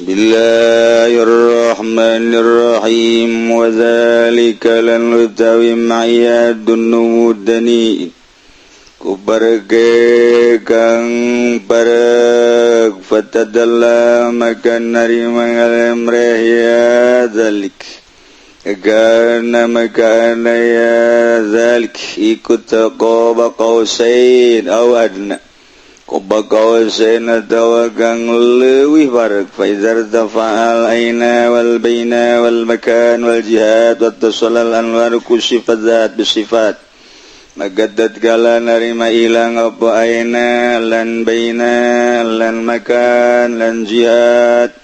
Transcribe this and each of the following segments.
Bismillahirrahmanirrahim. Wa dzalika lan utawi ma'iyadun numudani ku barege kang bareg fatadalla maka narima ngalemreh ya dzalik karena maka ya dzalik ikut taqaba qausain aw adna Qoba qausain atawa kang leuwih bareg fa idza tafa'al aina wal baina wal makan wal jihad wat tasallal anwar kusifat zat bisifat maka tatkala narima ilang apa aina lan baina lan makan lan jihad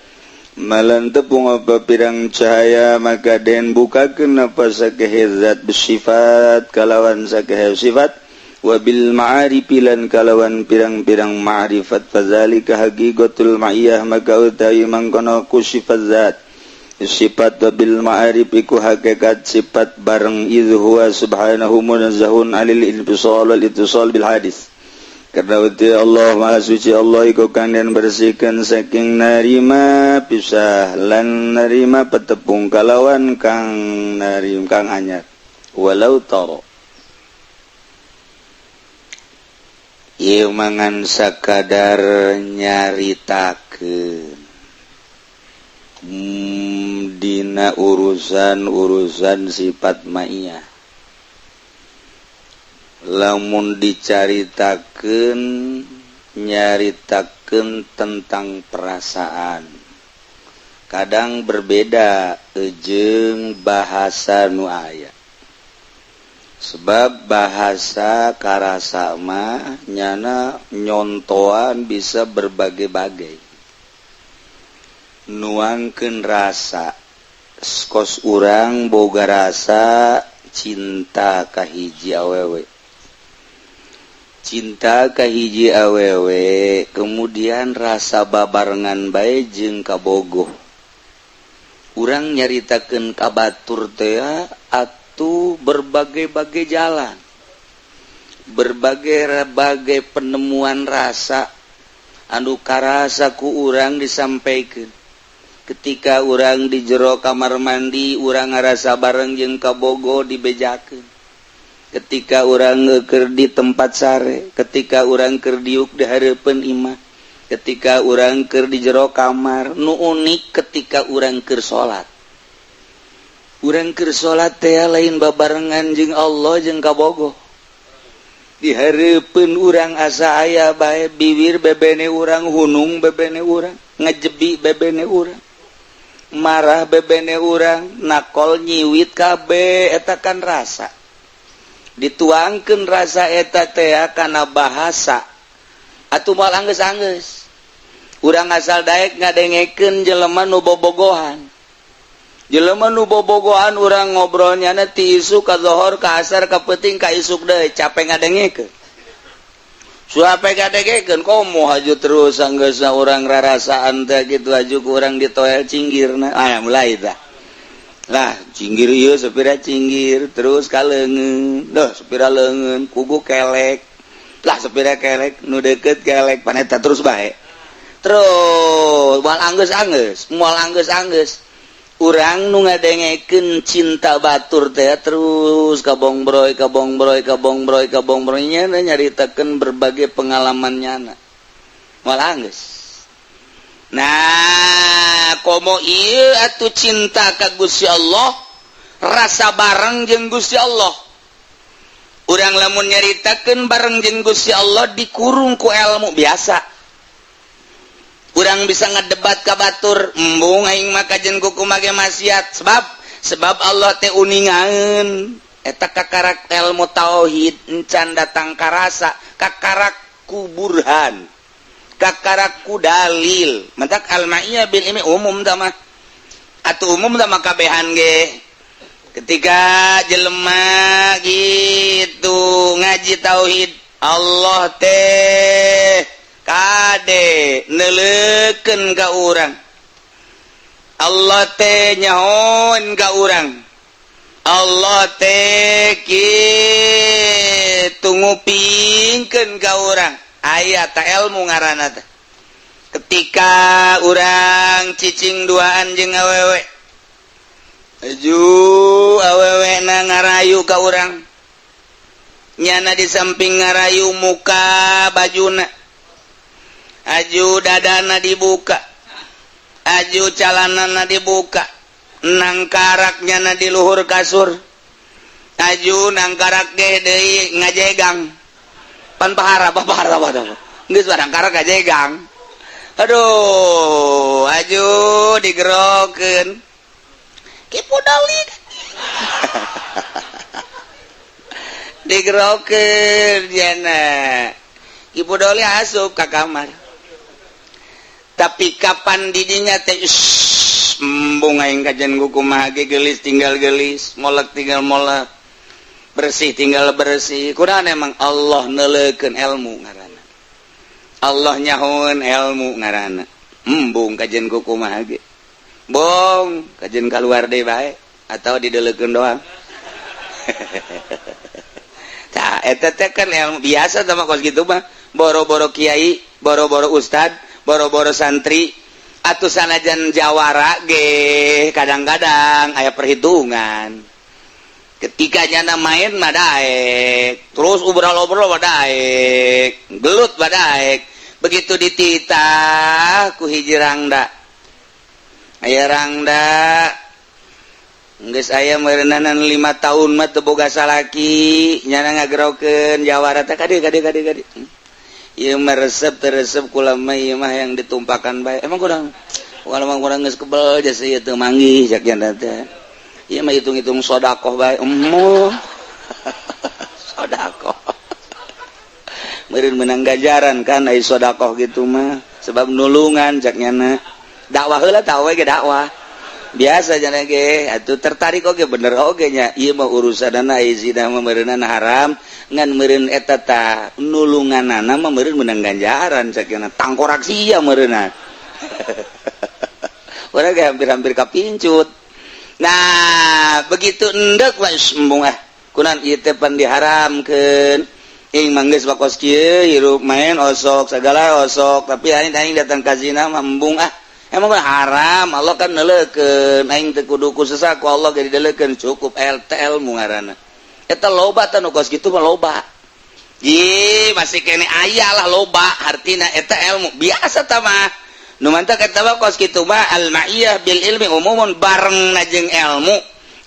malan tepung apa pirang cahaya maka den bukakeun apa sakehe zat bersifat kalawan sakehe sifat wabil ma'arifi lan kalawan pirang-pirang ma'rifat fazalika haqiqatul ma'iyah maka utawi mangkono ku sifat zat sifat wabil ma'arif iku hakikat sifat bareng idz huwa subhanahu munazzahun 'anil infisal wal ittisal bil hadis karena uti Allah maha suci Allah iku kang den bersihkan saking narima pisah lan narima petepung kalawan kang narim kang anyar walau taro ieu mangan sakadar nyaritakeun dina urusan-urusan sifat ma'iyah lamun dicaritakeun nyaritakeun tentang perasaan kadang berbeda jeung bahasa nu aya sebab bahasa karasa mah nyana nyontoan bisa berbagai-bagai nuangkeun rasa kos urang boga rasa cinta ka hiji awewe cinta ka hiji awewe kemudian rasa babarengan bae jeung kabogoh urang nyaritakeun ka batur teh atuh berbagai-bagai jalan berbagai-bagai penemuan rasa anu karasa ku urang disampaikan ketika urang di jero kamar mandi urang ngarasa bareng jeung kabogo dibejakeun ketika urang keur di tempat sare ketika urang keur diuk di hareupeun imah ketika urang keur di jero kamar nu unik ketika urang keur salat urang keur salat teh lain babarengan jeung Allah jeung kabogo di hareupeun urang asa aya bae bibir bebene urang hunung bebene urang ngejebi bebene urang marah bebene urang nakol nyiwit kabeh eta kan rasa dituangkeun rasa eta teh kana bahasa atuh moal anggeus-anggeus urang asal daek ngadengekeun jelema nu bobogohan jelema nu bobogohan urang ngobrolnya na ti isuk ka zohor ka asar ka peuting ka isuk deui capek ngadengekeun suape ngadengekeun komo haju terus anggeusna urang rarasaan teh kitu haju ku urang ditoel cinggirna ah mulai tah lah cinggir ieu sapira cinggir terus ka leungeun duh sapira leungeun kugu kelek lah sapira kelek nu deukeut kelek paneta terus bae terus moal anggeus-anggeus moal anggeus-anggeus urang nu ngadengekeun cinta batur teh terus kabongbroy kabongbroy kabongbroy kabongbroy nya nyaritakeun berbagai pengalaman nyana moal anggeus. Nah komo ieu atuh cinta ka Gusti Allah rasa bareng jeung Gusti Allah urang lamun nyaritakeun bareng jeung Gusti Allah dikurung ku ilmu biasa urang bisa ngedebat ka batur embung aing mah kajen kuku mage maksiat sebab sebab Allah teh uningaeun eta kakarak ilmu tauhid encan datang karasa kakarak ku burhan kakarak ku dalil mentak al-ma'iyah bil ilmi umum tah mah atuh umum tah mah kabehan ge ketika jelema gitu ngaji tauhid Allah teh kade neleken ka urang Allah teh nyahoan ka urang Allah teh kitu ngupingkeun ka urang aya ta ilmu ngaranna teh ketika urang cicing duaan jeung awewe. Aju awewe na ngarayu ka urang. Nyana di samping ngarayu muka bajuna. Aju dadana dibuka. Aju calanana dibuka. Nangkarak nyana di luhur kasur. Aju nangkarak ge deui ngajegang. Pan pahara pahara pahara. Geus nangkarak ngajegang. Aduh, aju digerokeun. Kipu doli. Digerokeun jana. Kipu doli asup ka kamar. Tapi kapan didinya teh embung aing kajian kumaha ge geulis tinggal geulis, molek tinggal molek. Bersih tinggal bersih. Kunaon emang Allah neuleukeun ilmu ngaranna. Allah nyahoeun ilmu ngaranna. Embung kajian kumaha ge. Bong, kajian keluar deui bae atau dideleukeun doang. Tah eta teh kan ilmu biasa sama kos kitu mah. Boro-boro kiai, boro-boro ustad, boro-boro santri atuh sanajan jawara ge kadang-kadang aya perhitungan. Ketika nyana main mah daek, terus obrol-obrol mah daek, gelut mah daek. Begitu dititah ku hiji rangda. Aya rangda geus aya meureunana 5 tahun mah teu boga salaki, nyana ngagerokeun jawara teh kade kade kade kade. Ieu mah resep teu resep kula mah ieu mah yang ditumpakan bae. Emang kurang kalau mah kurang geus kebel jasa ieu teu manggih cak janda teh. Ieu mah hitung-hitung sedekah bae. Emoh. Sedekah. Meureun meunang gajaran kan ai sedekah gitu mah sebab nulungan cak nyana. Dakwah heula tah we ge dakwah. Biasa jana ge atuh tertarik oge bener oge nya ieu mah urusanana ai zina mah meureunana haram ngan meureun eta tah nulunganana mah meureun meunang ganjaran cak nyana tangkorak sia meureunna. Urang ge hampir-hampir kapincut. Nah, begitu endek mah embung ah kunan ieu teh pan diharamkeun. Ing manggeus bakos kieu hirup main osok segala osok tapi aing datang ka zina mah embung ah. Emang haram Allah kan neuleukeun aing teu kudu ku sesa ku Allah ge dideleukeun cukup LTL mu ngaranna. Eta loba teh nu kos kitu mah loba. Ih, masih kene aya lah loba hartina eta ilmu biasa tah mah. Nu mantak eta mah kos kitu mah al ma'iyah bil ilmi umumun bareng na jeung ilmu.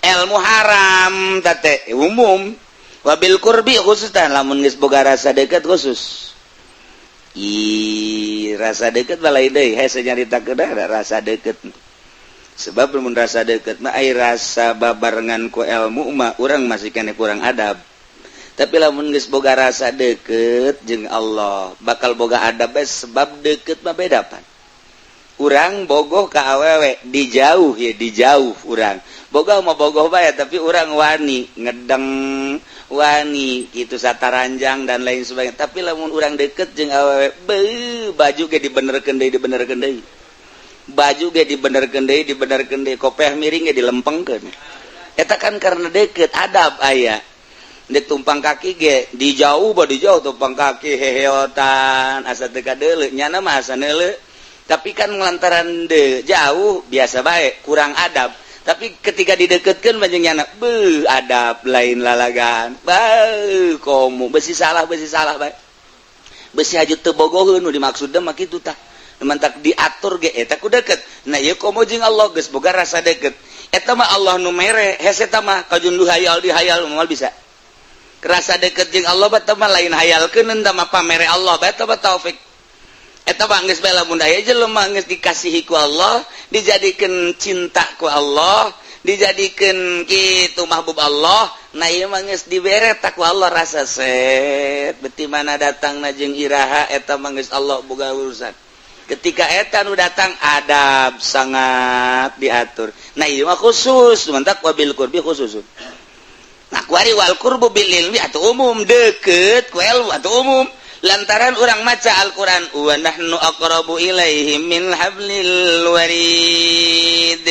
Ilmu haram tah teh umum. Wabil qurbi khusus tah lamun geus boga rasa deukeut khusus. Ih, rasa deket mah lain deui, hese nyarita kedah rasa deket. Sebab mun rasa deket mah ai rasa babarengan ku ilmu mah urang masih kene kurang adab. Tapi lamun geus boga rasa deket jeung Allah, bakal boga adab bae sebab deket mah beda pan. Urang bogoh ka awewe dijauh ya dijauh urang. Bogoh mah bogoh bae tapi urang wani ngedeng wani gitu sataranjang dan lain sebagainya. Tapi lamun urang deket jeung awewe beuh baju ge dibenerkeun deui dibenerkeun deui. Baju ge dibenerkeun deui dibenerkeun deui, kopeah miring ge dilempengkeun. Eta kan karena deket adab aya. Dek tumpang kaki ge dijauh ba dijauh tumpang kaki heheotan asa teu kadeuleu nyana mah asa neuleu. Tapi kan lantaran de jauh biasa bae kurang adab. Tapi ketika dideketkeun banjing nyana beuh adab lain lalagan. Beuh komo besi salah bae. Besi haju teu bogoheun nu dimaksudna mah kitu tah. Nu mantak diatur ge eta ku deket. Nah ieu komo jeung Allah geus boga rasa deket. Eta mah Allah nu mere hese eta mah kajun du hayal dihayal moal bisa. Rasa deket jeung Allah bae mah lain hayalkeun eta mah pamere Allah bae eta mah taufik. Eta mah geus bae lamun aya jelema geus dikasihi ku Allah, dijadikeun cinta ku Allah, dijadikeun kitu mahbub Allah, nah ieu mah geus dibere ku Allah rasa set beti mana datangna jeung iraha eta mah geus Allah boga urusan. Ketika eta nu datang adab sangat diatur. Nah ieu mah khusus, mantak wabil qurbi khususun. Nah kuari wal qurbu bil ilmi atau umum deket ku ilmu atau umum. Lantaran urang maca Al-Qur'an wa nahnu aqrabu ilaihi min hablil warid.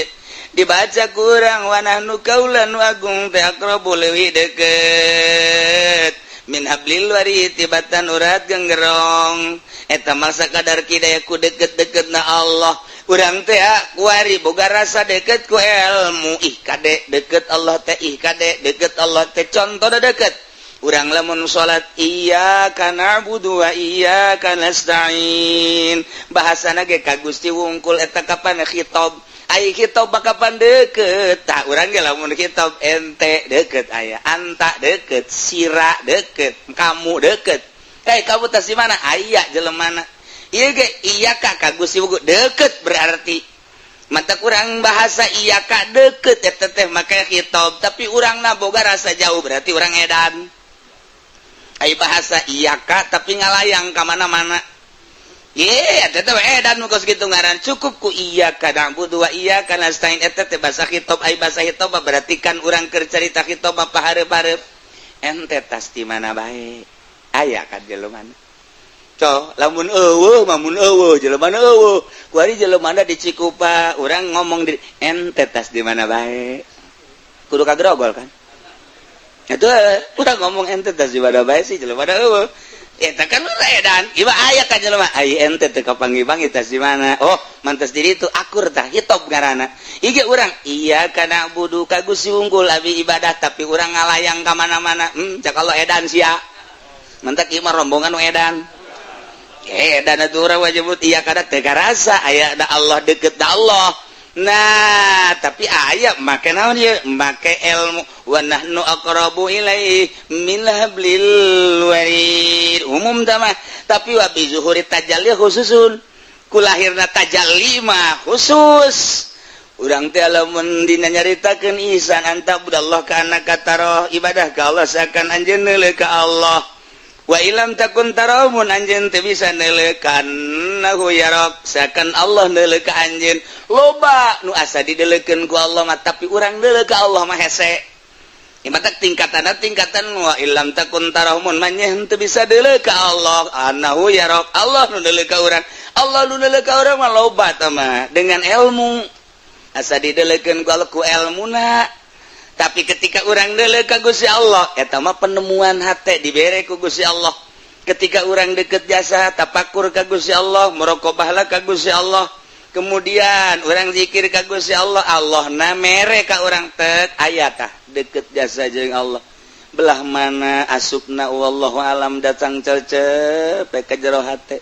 Dibaca kurang wa nahnu kaulan agung teh aqrabu leuwih deket min hablil warid tibatan urat genggerong. Eta mah sakadar kidaya ku deket-deketna Allah. Urang teh kuari boga rasa deket ku ilmu. Ih, kade deket Allah teh, ih, kade deket Allah teh. Contoh deket, urang lamun salat, "Iyyaka na'budu wa iyyaka nasta'in," bahasana ge ka Gusti wungkul. Eta kapan khitab? Ai khitab kapan deket? Tah, urang ge lamun khitab, ente deket, aya anta deket, sira deket, kamu deket. Eh, kamu tas di mana? Aya jelemana ieu ge iyyaka ka Gusti wungkul deket, berarti mata kurang bahasa iyyaka deket. Eta teh make khitab, tapi urang na boga rasa jauh, berarti urang edan. Ai bahasa iyyaka tapi ngalayang ka mana-mana. Ye, eta teh edan nu kos kitu ngaran. Cukup ku "Iyyaka na'budu wa iyyaka nasta'in." Eta teh bahasa khitab. Ai bahasa khitab berarti kan urang keur carita khitab apa hareup-hareup, ente tas di mana bae, aya kan jelema. Co, lamun euweuh, lamun euweuh jelema, euweuh kuari jelema di Cikupa, urang ngomong di ente tas di mana bae, kudu kagrogol kan. Itu urang ngomong ente tas di mana bae sih, jelema euweuh. Eta kan edan. Ieu aya ka jelema, ai ente teu kapanggih-panggih, tas di mana? Oh, mantas diri itu akur. Tah, hitop ngaranna. Ieu ge urang "Iyyaka na'budu" ka Gusti wungkul abi ibadah, tapi urang ngalayang ka mana-mana. Cak Allah, edan sia. Mantak ieu mah rombongan nu edan. Edan atuh urang wajib iya kada teu karasa aya da Allah, deket da Allah. Nah, tapi aya make naon ieu? Make ilmu, "Wa nahnu aqrabu ilaihi min hablil warid." Umum tah mah, tapi wa bi zuhuri tajalli khususun. Ku lahirna tajalli mah khusus. Urang teh lamun dina nyaritakeun ihsan, "An ta'budallah ka'annaka tarahu," ibadah ka Allah seakan anjeun neuleuh ka Allah. "Wa illam takun tarahu," mun anjeun teu bisa neuleuh, "ka'annahu yarak," seakan Allah neuleuh ka anjeun. Loba nu asa dideleukeun ku Allah mah, tapi urang neuleuh ka Allah mah hese. Mata tingkatan tingkatan "Wa illam takun tarahu," mun manyeh teu bisa deuleuh ka Allah, "annahu yarak," Allah nu deuleuh ka urang. Allah nu deuleuh ka urang mah loba tah mah dengan ilmu, asa dideleukeun ku Allah ku ilmuna. Tapi ketika urang deuleuh ka Gusti Allah, eta mah penemuan hate dibere ku Gusti Allah. Ketika urang deket jasa tapakur ka Gusti Allah, muraqabahlah ka Gusti Allah, kemudian urang zikir ka Gusti Allah, Allah na mere ka urang tek aya. Tah, deket jasa jeung Allah belah mana asupna, wallahu alam, datang cecep ka jero hate.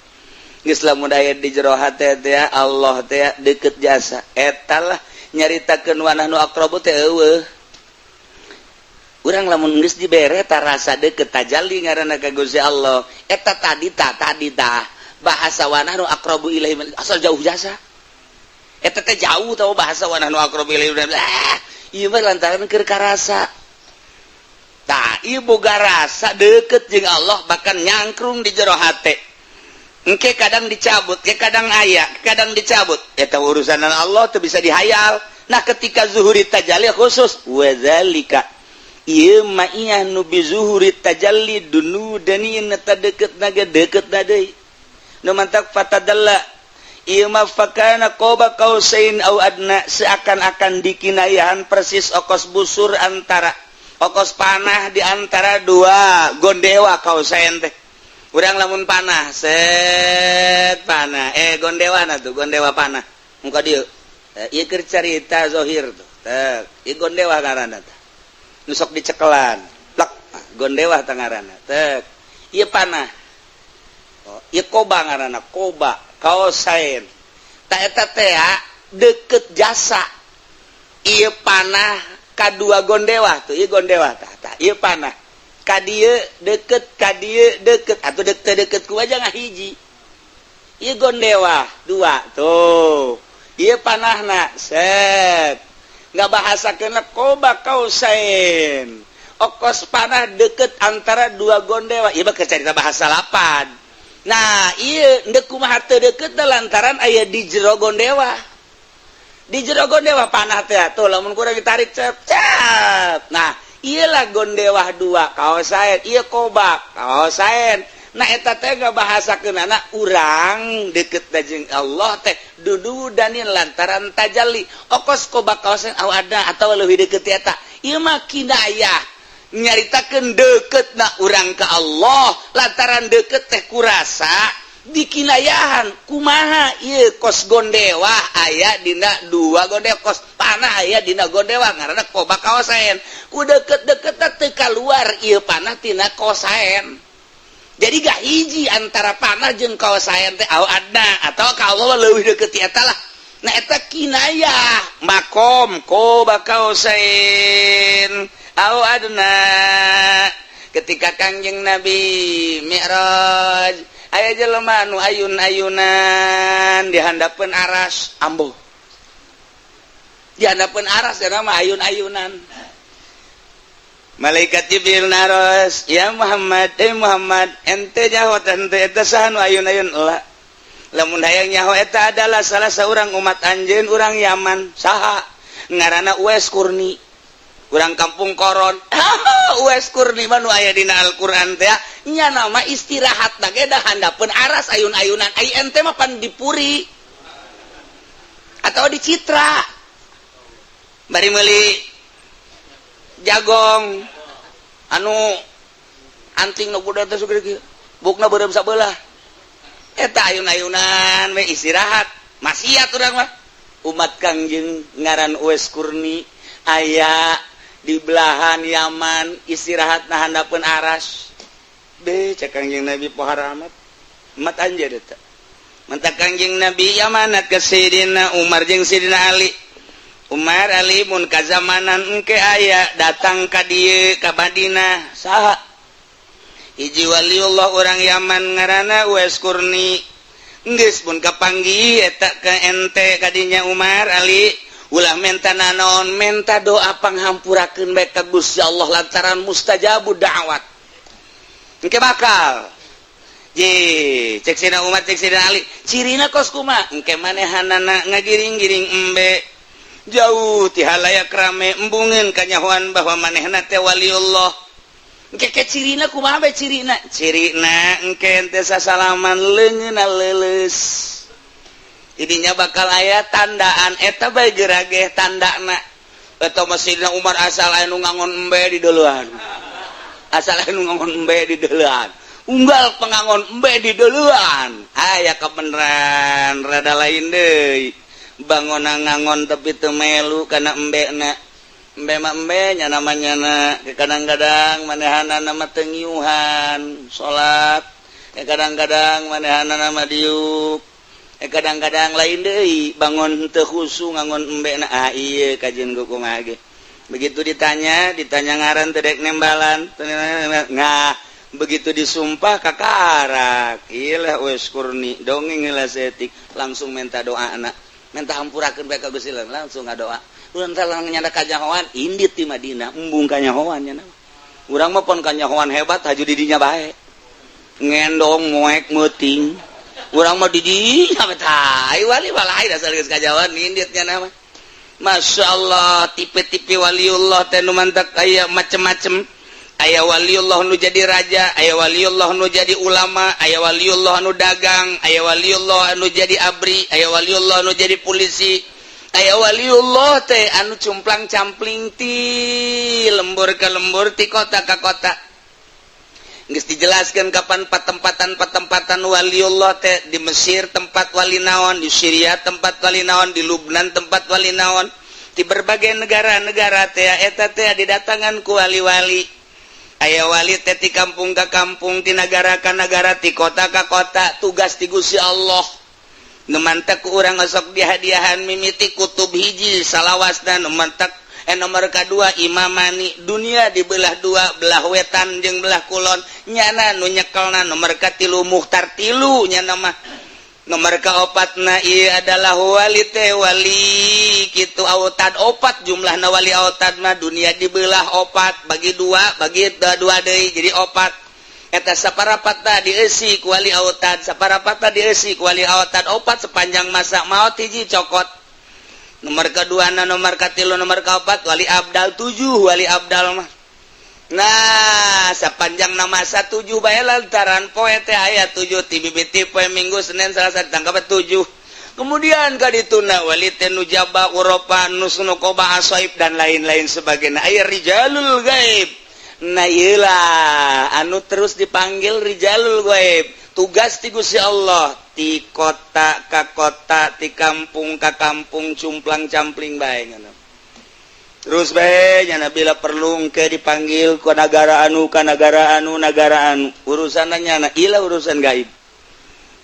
Geus lamun aya di jero hate teh, Allah teh deket jasa. Eta lah nyaritakeun "Wa nahnu aqrabu" teh. Euweuh urang lamun geus dibere ta rasa deket, tajalli ngaranna ka Gusti Allah. Eta tadi ta, tadi tah bahasa "Wa nahnu aqrabu ilaihi" asal jauh jasa. Eta teh jauh tau bahasa "Wa nahnu aqrabu ilaihi." Ah, ieu mah lantaran keur karasa. Tah, ieu boga rasa deket jeung Allah, bahkan nyangkrung di jero hate. Engke kadang dicabut, ke kadang aya, kadang dicabut. Eta urusan Allah tuh bisa dihayal. Nah, ketika zuhuri tajalli khusus, "Wadzalika," ieu ma'iyah nu bi zuhuri tajalli dunu dani eta deket naga deket na deui. Nu mantak fatadalla ieu mah fakana qaba qausain au adna, seakan-akan dikinayahan persis okos busur antara okos panah di antara dua gondewa. Kausain teh urang lamun panah, set panah, eh, gondewa na tuh, gondewa panah muka dieu. Ieu keur carita zohir tuh. Tek, ieu gondewa ngaranna teh, nu sok dicekelan plak, gondewa teh ngaranna. Tek, ieu panah. Oh, ieu koba ngaranna, koba kausain. Ta eta teh deket jasa ieu panah ka dua gondewa tuh. Ieu gondewa tah, tah ieu panah ka dieu deket, ka dieu deket, atau deket deket ku aja ngahiji. Ieu gondewa dua tuh, ieu panahna set nggak bahasa kena qoba kausain, okos panah deket antara dua gondewa. Ieu mah cerita bahasa lapan. Nah, ieu ndek kumaha teu deket lantaran aya di jero gondewa, di jero gondewa panah teh tuh, lamun kurang ditarik cep cep. Nah, iyalah gondewah dua kausain, ieu qoba kausain. Nah, eta teh bahasakeun anak urang deket jeung Allah teh dudu danin lantaran tajalli okos qoba kausain au ada atau lebih deket. Eta ieu mah kinayah nyaritakeun deket na urang ke Allah lantaran deket teh kurasa. Dikinayahan kumaha ieu? Kos gondewa aya dina dua gondewa, kos panah aya dina gondewa, ngaranna Qoba Qausain. Ku deket-deket teu kaluar ieu panah tina Qausain. Jadi gak hiji antara panah jeung Qausain teh, au adna atau ka Allah leuwih deket ti eta lah. Nah, eta kinayah makom Qoba Qausain au adna. Ketika Kangjeng Nabi Mi'raj, aya jelema nu ayun-ayunan di handapeun aras, ambo di handapeun aras ya nama ayun-ayunan. Malaikat Jibril naros, "Ya Muhammad, eh Muhammad, ente nyaho ente eta saha nu ayun-ayun?" "Lah, lamun hayang nyaho, eta adalah salah seorang umat anjeun, urang Yaman." "Saha ngaranna?" "Uwais Qurni, urang kampung Koron." Uwais Qurni mah nu aya dina Al-Qur'an teh nya, nama istirahat ge da handapeun aras ayun-ayunan. Ai ente mah pan dipuri atau di Citra bari meuli jagong anu anting nu budak teh sugede kieu, bukna beureum sabelah, eta ayun-ayunan we istirahat. Maksiat urang mah. Umat Kangjeng ngaran Uwais Qurni aya di belahan Yaman, istirahat na handapeun aras. Be, cek Kangjeng Nabi, "Pohara amat umat anjeun eta." Mantak Kangjeng Nabi amanat ke Sayyidina Umar jeung Sayyidina Ali, "Umar, Ali, mun kazamanan engke aya datang ka dieu ka Madinah, saha hiji waliullah orang Yaman ngaranna Uwais Qurni, geus mun kapanggih eta ke ente kadinya, Umar, Ali, ulah menta nanaon, menta doa panghampurakeun bae ka Gusti Allah lantaran mustajabud da'wat engke bakal." Ji, cek Sina Umar, cek Sina Ali, "Cirina kos kuma?" "Engke manehanana ngagiring-giring embe jauh ti halayak rame, embungeun kanyahoan bahwa manehna teh waliullah. Engke ke cirina kumaha bae cirina?" "Cirina engke teh sasalaman leungeunna leuleus." Idinya bakal aya tandaan eta bae gerageh tandana eta mah. Sidina Umar asal anu ngangon embe di duluan, asal anu ngangon embe di duluan, unggal pengangon embe di duluan, aya kebenaran rada lain deui. Bangun ngangon tapi teu melu kana embena. Embe mah embe nya namanya na kadang-kadang manehana mah teu ngiuhan salat, kadang-kadang manehana nama diuk, kadang-kadang lain deui, bangun teu khusu ngangon embe na. Ah, ieu kajian kumaha ge. Begitu ditanya, ditanya ngaran teu dek nembalan. Nah, begitu disumpah kakarak ilah Uwais Qurni, dongeng lah setik, langsung minta doa anak, minta hampurakeun bae ka Gusti, langsung ngadoa. Urang teh nyanda kanyahoan indit di Madinah, embung kanyahoan nya. Urang mah pon kanyahoan hebat haju di dinya bae, ngendong moek meuting. Urang mah di dinya tah wali walai dasar geus kanyahoan indit nya nama. Masya Allah, tipe-tipe waliullah teh nu mantak aya macem-macem. Aya waliullah nu jadi raja, aya waliullah nu jadi ulama, aya waliullah nu dagang, aya waliullah anu jadi abri, aya waliullah nu jadi polisi, aya waliullah teh anu cumplang campling ti lembur ke lembur, ti kota ke kota. Geus dijelaskan kapan patempatan-patempatan waliullah teh, di Mesir tempat wali naon, di Syria tempat wali naon, di Lubnan tempat wali naon, di berbagai negara-negara teh eta teh didatangan ku wali-wali. Aya wali teh ti kampung ke kampung, ti negara ke negara, ti kota ke kota, tugas ti Gusti Allah. Nu mantak ku urang osok dihadiahan mimiti kutub hiji salawasna, nu mantak nomor kedua imamani, dunia dibelah dua, belah wetan jeung belah kulon, nyana nu nyekelna. Nomor katilu muhtar tilu nyana mah. Nomor kaopatna ieu adalah wali teh wali kitu autad opat jumlahna. Wali autad mah dunia dibelah opat, bagi dua, bagi dua deui jadi opat. Eta saparapatna dieusi ku wali autad, saparapatna dieusi ku wali autad opat sepanjang masa maot hiji cokot. Nomor kedua na, nomor katilu, nomor keempat wali abdal, tujuh wali abdal mah. Nah, sepanjang nama masa tujuh bae, lantaran poe teh aya tujuh, ti bibiti poe Minggu, Senin, Selasa, ditangkap tujuh. Kemudian ka dituna wali teh nujaba, urafa, nusnukoba, asoib, dan lain-lain sebagainya. Aya rijalul gaib. Nah, iyalah anu terus dipanggil rijalul gaib. Tugas ti Gusti Allah ti kota ka kota, ti kampung ka kampung, cumplang campling bae ngono. Terus bae nyana bila perlu ke dipanggil ke nagara anu, ka nagara anu, nagara anu. Urusan nyana ila urusan gaib.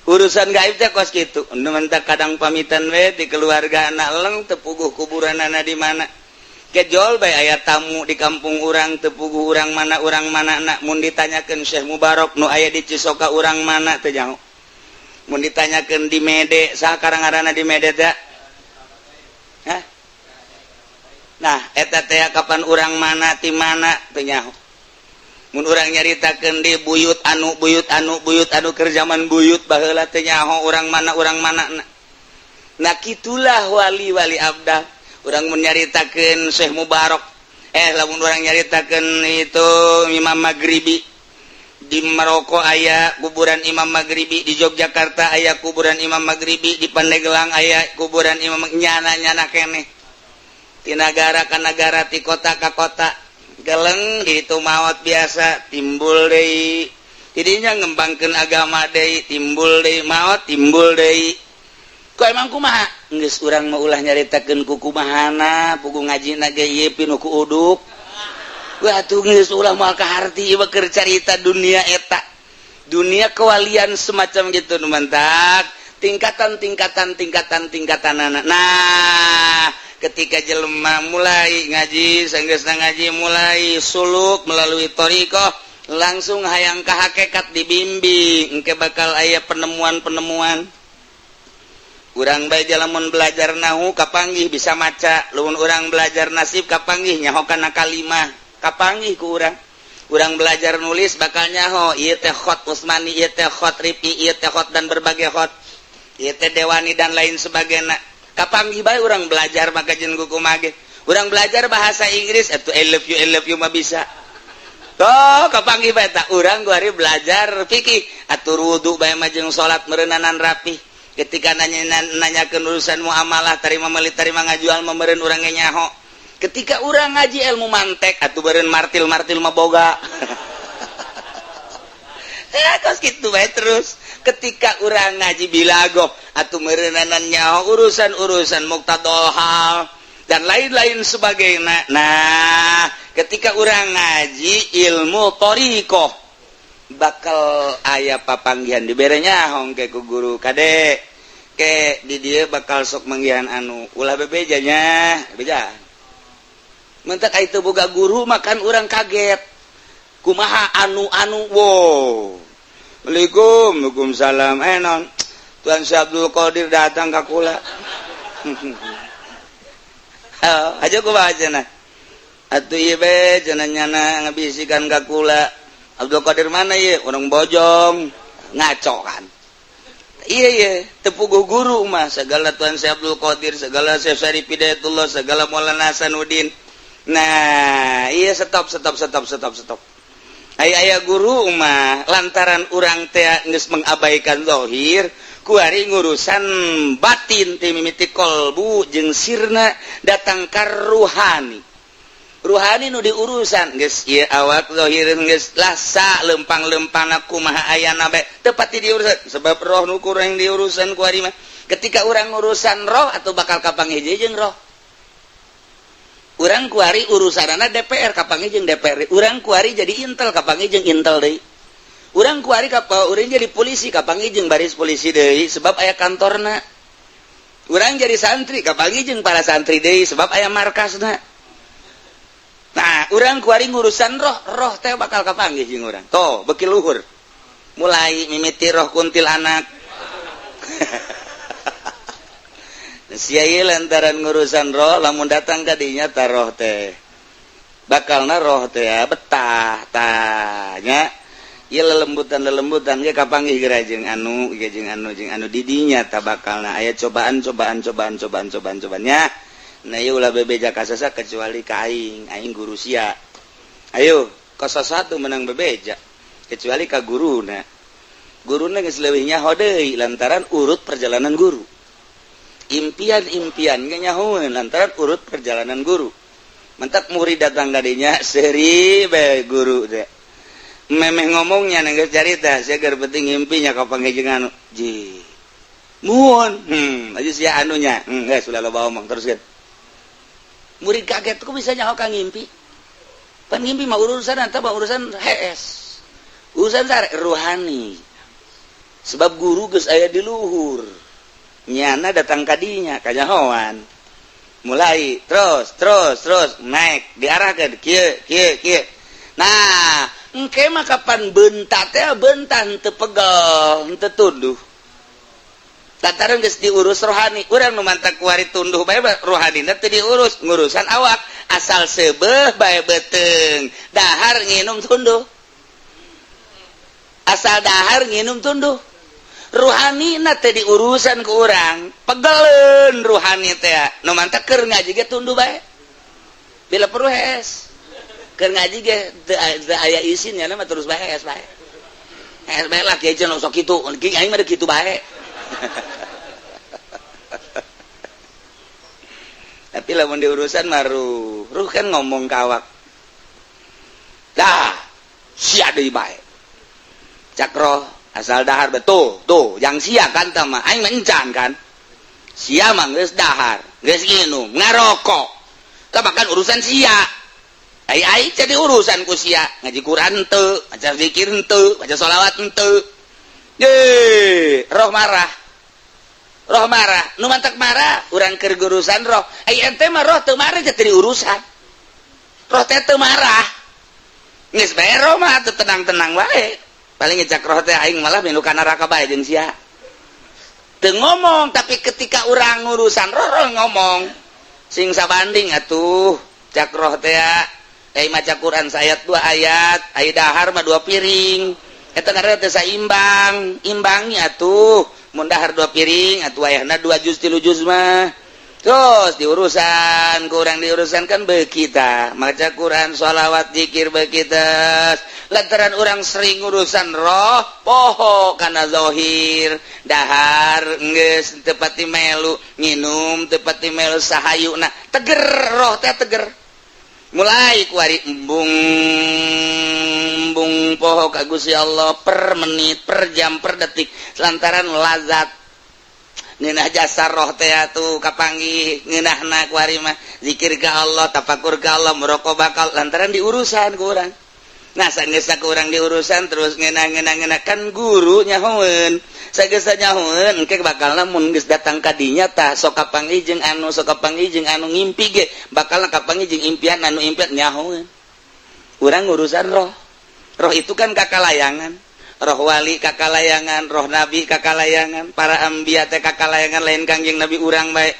Urusan gaib teh kos kitu. Nu mentak kadang pamitan we di keluarga anak leng teu puguh kuburanana di mana. Kejol bae aya tamu di kampung urang teu puguh urang mana, urang mana nak. Mun ditanyakeun Syekh Mubarok nu aya di Cisoka urang mana teu nyaho. Mun ditanyakeun di Mede saha ngaranna di Mede teh? Hah? Nah, eta teh kapan urang mana ti mana teu nyaho. Mun urang nyaritakeun di buyut anu buyut anu buyut anu keur zaman buyut baheula teu nyaho urang mana, urang mana. Nah, kitulah wali-wali abdal. Urang mun nyaritakeun Syekh Mubarok, lamun urang nyaritakeun itu Imam Maghribi di Maroko aya kuburan Imam Maghribi, di Yogyakarta aya kuburan Imam Maghribi, di Pandeglang aya kuburan Imam, nyana-nyana keneh ti nagara ka nagara, ti kota ka kota. Geleng itu maot biasa timbul deui, tidinya ngembangkeun agama deui, timbul deui, maot timbul deui. Kok emang kumaha geus urang mah ulah nyaritakeun ku kumahana pugu ngajina ge ieu pinu ku uduk. Wah atuh geus ulah moal kaharti ieu keur carita dunia eta. Dunia kewalian semacam gitu nu mantak tingkatan tingkatan tingkatan tingkatanana. Nah, ketika jelema mulai ngaji, sanggeusna ngaji mulai suluk melalui thariqah, langsung hayang ka hakikat, dibimbing engke bakal aya penemuan-penemuan. Urang bae lamun belajar nahu kapanggih bisa maca, lamun urang belajar nasib kapanggih nyaho kana kalimah, kapanggih ku urang. Urang belajar nulis bakal nyaho ieu teh khot Utsmani, ieu teh khot Rifi, ieu teh khot dan berbagai khot, ieu teh Dewani dan lain sebagainya. Kapanggih bae urang belajar maka jeung kumaha ge. Urang belajar bahasa Inggris atuh I love you, I love you mah bisa. Toh kapanggih bae tak urang kuari belajar fikih atuh wudu bae mah jeung salat meureunanan rapi. Ketika nanya nanyakeun urusan muamalah, tarima meuli tarima ngajual meureun urang ge nyaho. Ketika urang ngaji ilmu mantek atuh beureun martil-martil mah boga. Kos kitu bae terus. Ketika urang ngaji bilagoh atuh meureunanan nyaho urusan-urusan muqtadol hal dan lain-lain sebagainya. Nah, ketika urang ngaji ilmu thariqah bakal aya papanggihan dibere nyaho ke ku guru, kade ke di dia bakal sok manggihan anu ulah bebeja nya beja. Mentak itu boga guru makan urang kaget kumaha anu anu wow. Assalamualaikum. Waalaikumsalam. Non Tuan Syekh Abdul Qadir datang ka kula. Oh, aja kumaha cenah atuh ieu be cenah nyana ngabisikan ka kula. Abdul Qadir mana ieu? Urang Bojong. Ngaco kan. Iya iya teu puguh guru mah segala Tuan Syekh Abdul Qadir, segala Syekh Syarif Hidayatullah, segala Maulana Hasanuddin. Nah, iya, stop stop stop stop stop. Aya aya guru mah lantaran urang teh geus mengabaikan zahir, kuari ngurusan batin ti mimiti kolbu jeung sirna datang ka ruhani. Ruhani nu diurusan geus ieu awak zahir geus lasa lempang-lempangna kumaha ayana bae teu pati diurusan sebab roh nu kurang diurusan kuari mah. Ketika urang urusan roh atau bakal kapanggih jeung roh. Urang kuari urusanana DPR kapanggih jeung DPR. Urang kuari jadi Intel kapanggih jeung Intel deui. Urang kuari kapa urang jadi polisi kapanggih jeung baris polisi deui sebab aya kantorna. Urang jadi santri kapanggih jeung para santri deui sebab aya markasna. Nah, urang kuari ngurusan roh, roh teh bakal kapanggih jeung urang. Toh, beki luhur. Mulai mimiti roh kuntilanak. Sia ieu lantaran ngurusan roh lamun datang ka dinya ta roh teh. Bakalna roh teh ya, betah tanya. Ieu lelembutan-lelembutan ge kapanggih geura jeung anu, ge jeung anu jeung anu di dinya ta bakalna aya cobaan cobaan cobaan cobaan cobaan cobaannya. Nah, ieu ulah bebeja ka sasa kecuali ka aing, aing guru sia. Ayo, ka satu menang bebeja kecuali ka guruna. Guruna geus leuwih nyaho deui lantaran urut perjalanan guru. Impian-impian ge nyahoeun lantaran urut perjalanan guru. Mentak murid datang ka dinya seuri bae guru teh. Memeh ngomongnya geus carita sia keur penting ngimpinya ka panggih anu. Ji. Muhun. Aja sia anunya. Geus ulah loba omong teruskeun. Murid kaget kok bisa nyaho ka ngimpi. Pan ngimpi mah urusan eta mah urusan HS. Urusan sare ruhani. Sebab guru geus aya di luhur. Nyana datang kadinya kanyahoan. Mulai terus terus terus naik diarahkeun kieu kieu kieu. Nah, engke mah kapan bentak teh bentak henteu pegel, henteu tunduh. Lantaran geus diurus rohani, urang nu mantak kuari tunduh bae rohanina teu diurus, ngurusan awak asal seubeuh bae beuteung, dahar nginum tunduh. Asal dahar nginum tunduh. Ruhanina teh diurusan ku urang, pegeleun ruhani teh. Nu mantak keur ngaji ge tunduh bae. Bila perlu hees. Keur ngaji ge teu aya isin nya mah terus bae hees bae. Hees bae lah kiai cenah sok kitu, aing mah kitu bae. Tapi lamun diurusan mah ruh, ruh kan ngomong ka awak. Dah, sia deui bae. Cak roh asal dahar betul, tuh yang sia kan tah mah aing mah encan kan. Sia mah geus dahar, geus nginum, ngarokok. Tah bahkan urusan sia. Ai ai jadi urusan ku sia, ngaji Quran henteu, maca zikir henteu, maca sholawat henteu. Ye, roh marah. Roh marah, nu mantak marah urang keur urusan roh. Ai ente mah roh teu marah jadi urusan. Roh teh teu marah. Geus bae roh mah teu tenang-tenang wae. Paling ngecak roh teh aing malah milu ka neraka bae jeung sia. Teu ngomong, tapi ketika urang ngurusan roh, roh ngomong. Sing sabanding atuh cak roh teh ai maca Quran saayat 2 ayat, ai dahar mah 2 piring. Eta ngaranna teh saimbang, imbangi atuh. Mun dahar 2 piring atuh ayahna 2 juz 3 juz mah. Terus diurusan, kurang diurusan kan beuki tah. Maca Quran, sholawat, zikir beuki teh. Lantaran urang sering urusan roh, poho kana zahir, dahar geus teu pati melu, nginum teu pati melu sahayuna. Teger roh teh teger. Mulai kuari embung embung poho ka Gusti Allah per menit, per jam, per detik lantaran lazat ngeunah jasa roh teh atuh kapanggih ngeunahna kuari mah zikir ka Allah, tafakur ka Allah, muraqabah ka Allah lantaran diurusan ku urang. Nah sanggeusna ku urang diurusan terus ngeunah-ngeunah kan guru nyahoeun. Sageusna nyahoeun engke bakalna mun geus datang ka dinya tah sok kapanggih jeung anu, sok kapanggih jeung anu ngimpi ge bakalna kapanggih jeung impian anu impian nyahoeun. Urang ngurusan roh. Roh itu kan kakalayangan. Roh wali kakalayangan, roh nabi kakalayangan, para anbiya teh kakalayangan lain Kangjeng Nabi urang bae.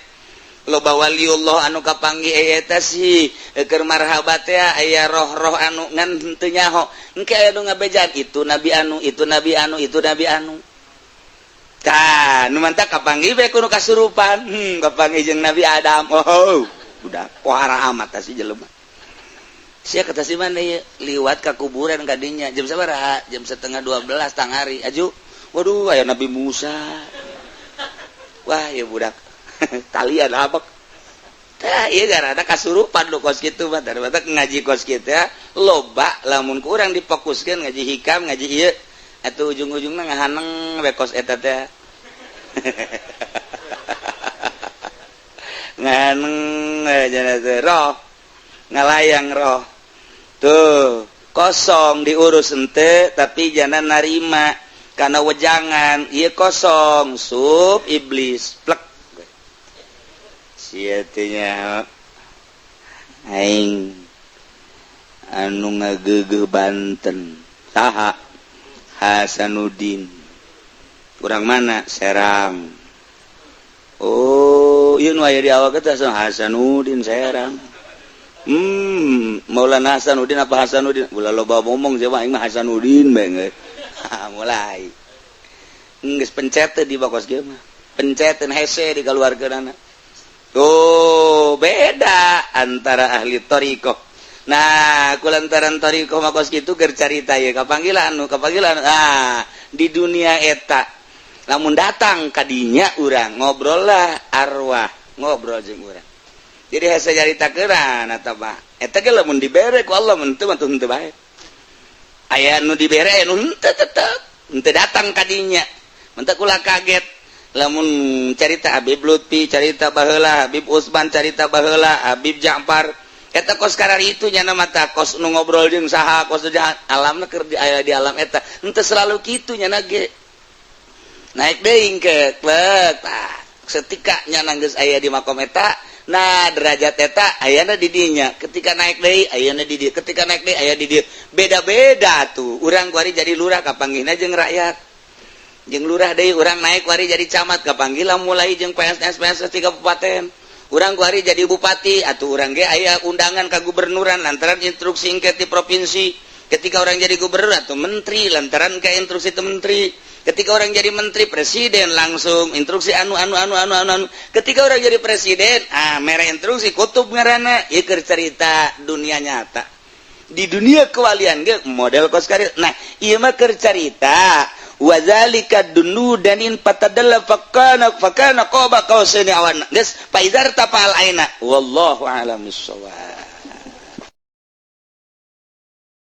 Loba waliullah anu kapanggih eta sih keur marhaba teh aya roh-roh anu ngan henteu nyaho. Engke aya nu ngabejaan itu nabi anu, itu nabi anu, itu nabi anu. Tah, nu mantak kapanggih bae kudu kasurupan. Kapanggih jeung Nabi Adam. Oh, udah pohara amat tah si jelema. Sia kata si mana ieu liwat ka kuburan kadinya jam sabaraha? Jam 11:30 tangari. Aju. Waduh, aya Nabi Musa. Wah, ya budak. Talian abek. Tah, ieu gara-gara kasurupan lu kos kitu mah. Daripada ngaji kos kitu ya, loba lamun kurang difokuskeun ngaji hikam, ngaji ieu. Atuh ujung-ujungna ngahaneng we kos eta teh. Ngahaneng we teh roh. Ngalayang roh. Tuh, kosong diurus ente tapi jangan narima karena wejangan ieu kosong sup iblis plek. Sia teh nya aing anu ngageugeuh Banten saha Hasanuddin urang mana Serang. Oh ieu nu aya di awak teh Hasanuddin Serang. Maulana Hasanuddin apa Hasanuddin? Ulah loba ngomong siapa aing mah Hasanuddin bae. Mulai. Geus pencet di bakos ge mah. Penceteun hese dikaluarkeunana. Tuh, beda antara ahli thariqah. Nah, kulantaran thariqah mah kos kitu keur carita ye kapanggilan anu, kapanggilan. Ah, di dunia eta. Lamun datang ka dinya urang ngobrol lah arwah, ngobrol jeung urang. Jadi hese caritakeun eta mah. Eta ge lamun dibere ku Allah mun teu mah teu bae. Aya nu dibere, nu henteu, tetep henteu datang kadinya. Mentak ulah kaget lamun carita Habib Lutfi, carita baheula Habib Usman, carita baheula Habib Ja'far, eta kos karar itu nyana mata kos nu ngobrol jeung saha, kos jahat alamna keur di aya di alam eta. Henteu selalu kitu nyana ge. Naik deui ke klek, tah setika nyana geus aya di makom eta. Nah, derajat eta ayana di dinya. Ketika naik deui, ayana di dieu. Ketika naik deui, aya di dieu. Beda-beda tuh. Urang kuari jadi lurah, kapanggihna jeung rakyat, jeung lurah deui. Urang naik kuari jadi camat, kapanggih mulai jeung PSS PSS di kabupaten. Urang kuari jadi bupati atau urang ge aya undangan ka gubernuran lantaran instruksi engke di provinsi. Ketika orang jadi gubernur atau menteri, lantaran ke instruksi itu menteri. Ketika orang jadi menteri, presiden langsung instruksi anu anu anu anu anu anu. Ketika orang jadi presiden, ah, mere instruksi kutub ngaranna. Ieu keur cerita dunia nyata. Di dunia kewalian ge model kos kitu. Nah, ieu mah keur cerita wazalika dunu danin fatadalla fakana fakana qaba qausaini aw adna. Geus, faizar tafal aina, wallahu a'lam bissawab.